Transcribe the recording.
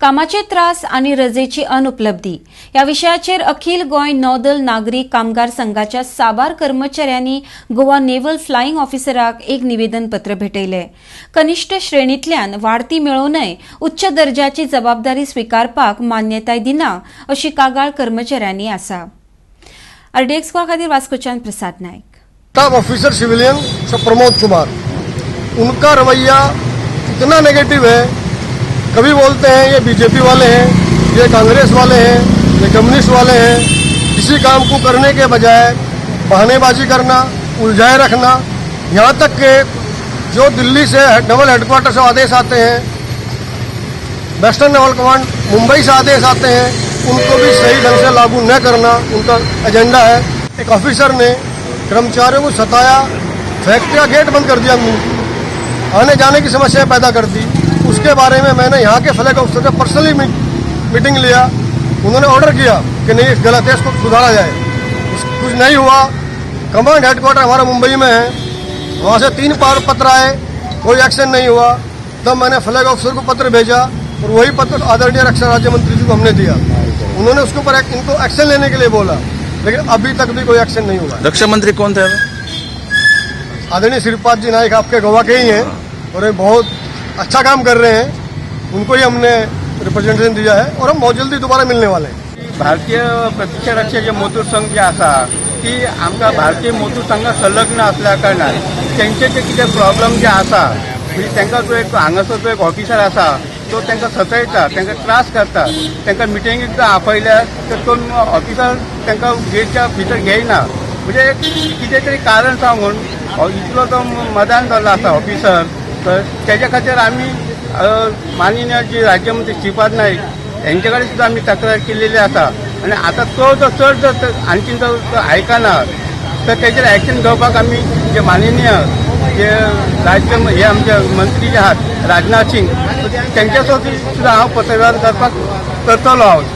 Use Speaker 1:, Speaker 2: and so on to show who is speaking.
Speaker 1: कामाचे त्रास आनी रजेची अनुपलब्धी ह्या विशयाचेर अखील गोंय नौदल नागरी कामगार संघाच्या साबार कर्मचाऱ्यांनी गोवा नेव्हल फ्लायिंग ऑफिसराक एक निवेदन पत्र भेटयले. कनिष्ठ श्रेणींतल्यान वाडती मेळोवनय उच्च दर्जाची जबाबदारी स्विकारपाक मान्यताय दिना अशी कागाळ कर्मचाऱ्यांनी आसा. आरडीएक्स खातीर वास्कोच्यान Prasad Naik.
Speaker 2: Staff officer civilian sir Pramod Kumar, उनका रवैया इतना नेगेटिव है. कभी बोलते हैं ये बीजेपी वाले हैं, ये कांग्रेस वाले हैं, ये कम्युनिस्ट वाले हैं. किसी काम को करने के बजाय बहानेबाजी करना, उलझाए रखना. यहाँ तक के जो दिल्ली से नेवल हेडक्वार्टर से आदेश आते हैं, वेस्टर्न नेवल कमांड मुंबई से आदेश आते हैं, उनको भी सही ढंग से लागू न करना उनका एजेंडा है. एक ऑफिसर ने कर्मचारियों को सताया, फैक्ट्री का गेट बंद कर दिया, आने जाने की समस्या पैदा कर दी. उसके बारे में मैंने यहाँ के फ्लैग ऑफिसर से पर्सनली मीटिंग लिया. उन्होंने ऑर्डर किया कि नहीं, गलत है, इसको सुधारा जाए. कुछ नहीं हुआ. कमांड हेडक्वार्टर हमारा मुंबई में है, वहाँ से तीन बार पत्र आए, कोई एक्शन नहीं हुआ. तब मैंने फ्लैग ऑफिसर को पत्र भेजा और वही पत्र आदरणीय रक्षा राज्य मंत्री जी को हमने दिया. उन्होंने उसके ऊपर इनको एक्शन लेने के लिए बोला, लेकिन अभी तक भी कोई एक्शन नहीं हुआ.
Speaker 3: रक्षा मंत्री कौन थे अभी?
Speaker 2: आदरणीय श्रीपाद जी नाइक आपके गोवा के ही हैं और ये बहुत अच्छा काम कर रहे हैं. उनको ही हमने रिप्रेजेंटेशन दिया है और हम बहुत जल्दी दोबारा मिलने वाले हैं.
Speaker 4: भारतीय प्रत्यक्ष रक्षा जे मजदूर संघ जे आसा ती आमकां भारतीय मजदूर संघा संलग्न असल्या कारणान तेंचे जे कितें प्रॉब्लम जे आसा, म्हणजे तांकां जो एक हांगासर जो एक ऑफिसर आसा तो तांकां सतयता, तांकां त्रास करता. तांकां मिटिंगेक जर आपयल्यार तर तो ऑफिसर तांकां गेटच्या भितर घेयना. म्हणजे कितें तरी कारण सांगून इतलो तो मदान जाल्लो आसा ऑफिसर. तर तेज्या खातीर आमी माननीय जे राज्यमंत्री श्रीपाद नाईक यांचे कडेन सुद्दां आमी तक्रार केलेली आसा आनी आतां तो जर चड जर आणखीन जर तो आयकना तर तेजेर एक्शन घेवपाक आमी जे माननीय जे राज्य हे आमचे मंत्री जे आहात राजनाथ सिंग, तेंच्या सुद्दां हांव पत्रव्यवहार करपाक करतलो हांव.